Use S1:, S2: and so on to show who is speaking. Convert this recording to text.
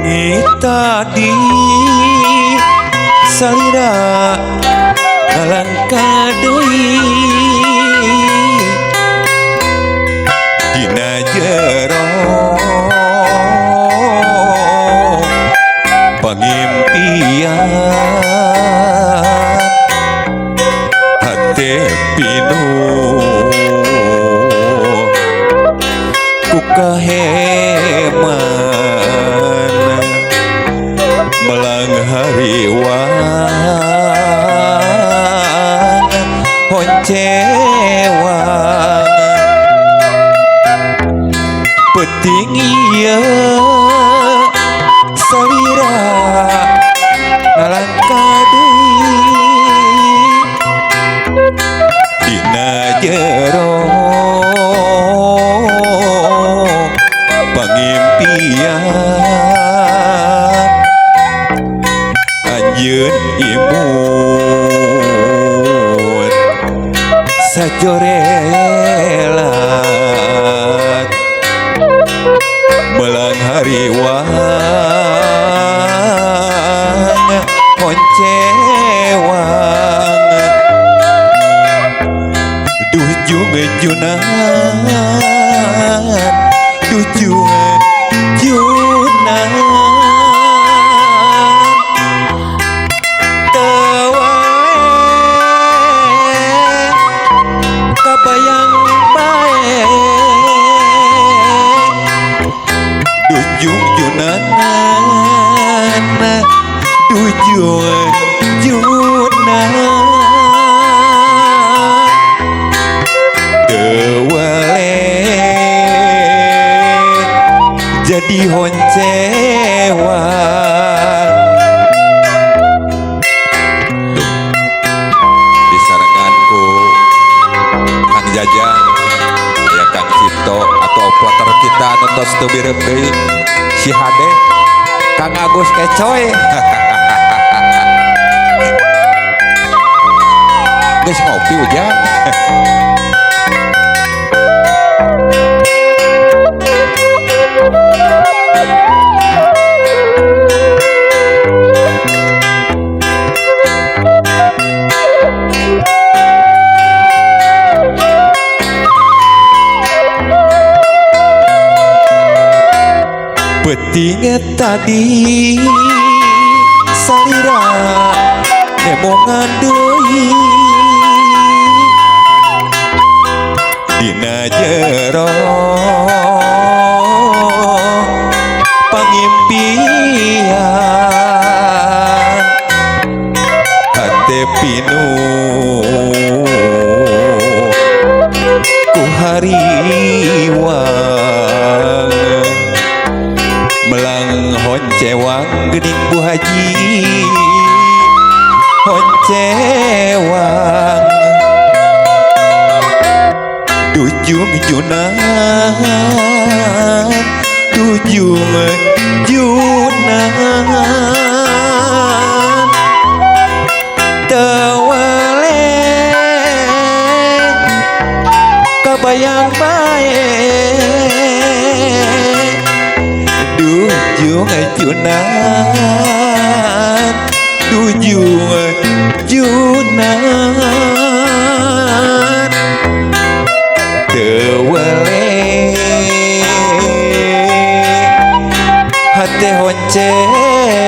S1: Wengi tadi salira ngalangka deui dina jero pangimpian hate pinuh ku kaheman melang hariwang honcewang peuting ieu salira ngalangka deui dina jero pangimpian anjeun imut sajorelat melang hariwang honcewang duh jung junan duh jung junan teu wae kabayang bae duh jung junan duh jung junan teu wale jadi honcewang. Duh, disarengan ku Kang Jajang aya Kang Cipto atau operator kita anu tos teu bireup deui si Hade Kang Agus Kecoy. Geus ngopi ujang. Peuting tadi salira nembongan deui dina jero pangimpian hate pinuh ku hariwang melang honcewang geuning Bu Haji honcewang duh jung junan duh jung junan teu wale kabayang bae duh jung junan duh jung junan teu wale hate honcewang.